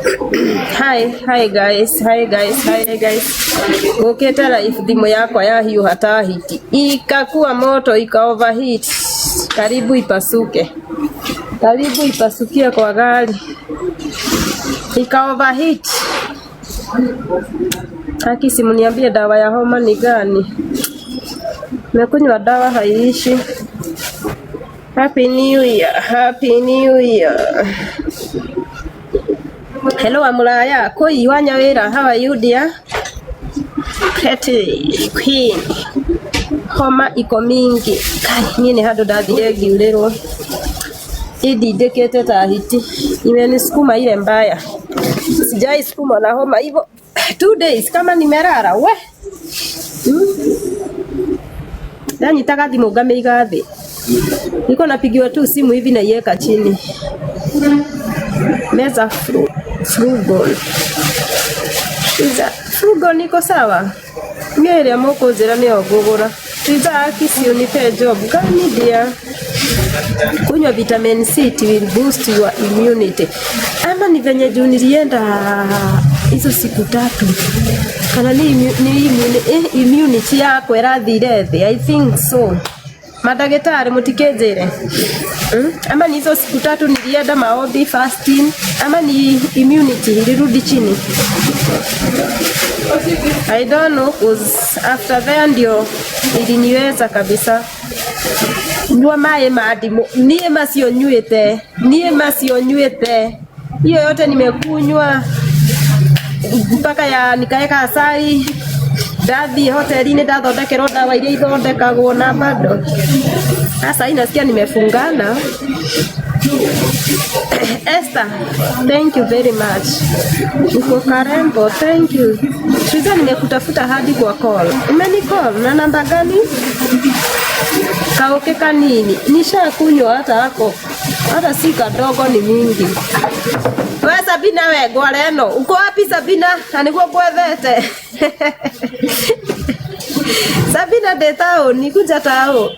Hi, hi guys, hi guys, hi guys. Gukite live, thimũ yakwa yahiũha ta hiti, ikakuwa moto, ika overheat, karibu ipasuke, karibu ipasukie kwa gari, ika overheat. Haki, simuniambie dawa ya homa ni gani? Nimekunywa dawa, haiishi. Happy New Year, Happy New Year. Hello Amulaya, koi wanya wira, how are you, dear? Pretty queen. Homa iko mingi. Kai, niĩ nĩ handũ ndathire ngiurĩrwo. Indindĩkĩte ta hiti. Imenisukuma ile mbaya. Sijai sukumwa na homa hivyo 2 days kama nimerara we. Ndanyitaga thimũ ngamĩiga thĩ. Niko napigiwa tu simu hivi naiweka chini. Meza Frugon. Iza Frugon iko sawa? Niĩ ĩrĩa mũkũnjĩra nĩyo ngũgũra. Iza aki unipe job gani, dear? Kunywa vitamin C, it will boost your immunity. Ama ni venye juu nilienda hizo siku 3, kana ni immunity yakwa ĩrathire thĩ? I think so. Madagĩtarĩ mũtikĩnjĩre, Ama ni hizo siku 3 nilienda maombi, fasting, ama ni immunity ilirudi chini? I don't know, 'cause after there ndio iliniweza kabisa. Nyua maĩ ma ndimũ, niĩ macio nyuĩte, niĩ macio nyuĩte, hiyo yote nimekunywa mpaka ya nikaeka asali, ndathiĩ hoteli-inĩ ndathondekerwo ndawa iria ithondekagwo na bado sasa hii nasikia nimefungana. Esther, thank you very much. Uko Karembo, thank you. Triza, nimekutafuta hadi kwa call. Umeni call na namba gani? Kaoke kanini? Nishakunywa hata hako. Hata si kadogo, ni mingi. We Sabina, we ngware ĩno. Uko wapi, Sabina? Na nĩguo ngwethete. Sabina, ndĩ taũni, kuja tao.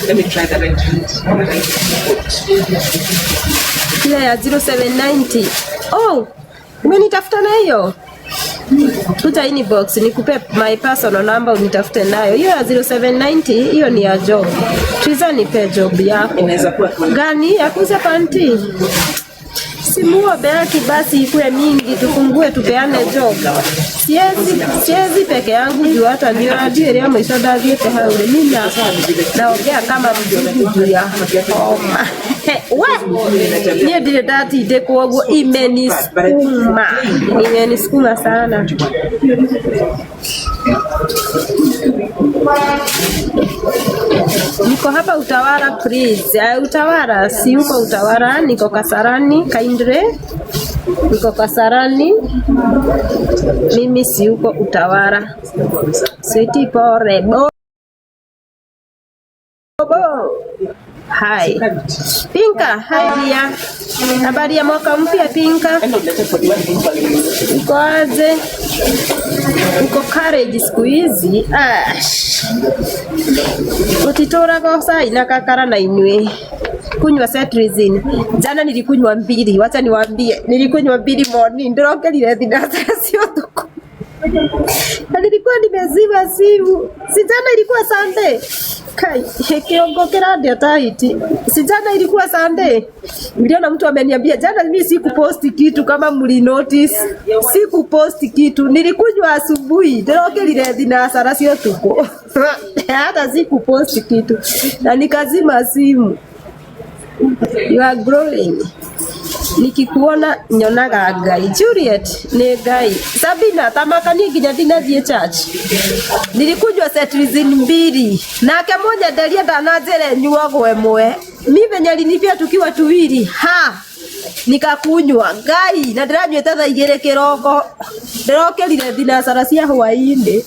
Let me try the right hand. Ile ya 0790. Oh, umenitafuta na hiyo? Kuja inbox nikupe my personal number unitafute nayo. Hiyo ya 0790, hiyo ni ya job. Triza, nipe job yako. Inaweza kuwa Gani ya kuuza panty? Simuombe haki basi ikue mingi, tufungue tupeane job. Siezi, siezi peke yangu juu hata ndio najua ĩrĩa mũico ndathiĩte hau rĩ, mimi naongea kama mzungu juu ya homa. We, niĩ ndirĩ ndatindĩkwo ũguo, imenisukuma, imenisukuma sana. Niko hapa Utawala, please. Utawala, si huko Utawala, niko Kasarani, kindly. Niko Kasarani. Mimi si huko Utawala. Sweetie, pore. Bo. Bo. Hi. Pinka, hi dear. Habari ya mwaka mpya, Pinka? Uko aje? Uko courage siku hizi? Ah. Utitũraga cai na kakara na inyuĩ kunywa cetirizine. Jana nilikunywa mbili, wacha niwaambie, nilikunywa mbili morning, ndĩrokerire thinacara cia ũtukũ na nilikuwa nimezima simu. Si jana ilikuwa Sunday? Kai, kiongo kĩrandia ta hiti. Si jana ilikuwa Sunday? Niliona mtu ameniambia jana mimi sikuposti kitu, kama mli notice. Sikuposti kitu. Nilikunywa asubuhi, ndĩrokĩrire thinacara cia ũtukũ. Hata sikuposti kitu. Na nikazima simu. You are growing. Nikikuona nyonaga Ngai. Juliet nĩ Ngai. Sabina, tamakanie nginya ndinathiĩ church. Nilikunywa cetirizine mbili. Nake mũnyenderia ndananjĩra nyuagwo ĩmwe. Mi venye alinipea tukiwa tuwili. Ha! Nikakunywa. Ngai, na ndĩranyuĩte thaa 2 kĩroko. Ndĩrokĩrire thinacara cia hwaĩ-inĩ.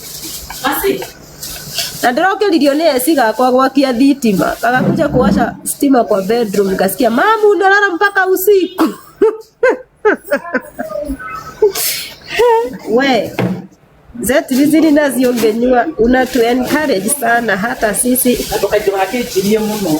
Na ndĩrokĩririo nĩ eci gakwa gwakia thitima. Kagakuja kuwasha stima kwa bedroom, nikasikia, "Mamu, unalala mpaka usiku." We, cetirizine nacio ũngĩnyua, unatu encourage sana hata sisi. Ndũkaingĩra kĩnjirie mũno.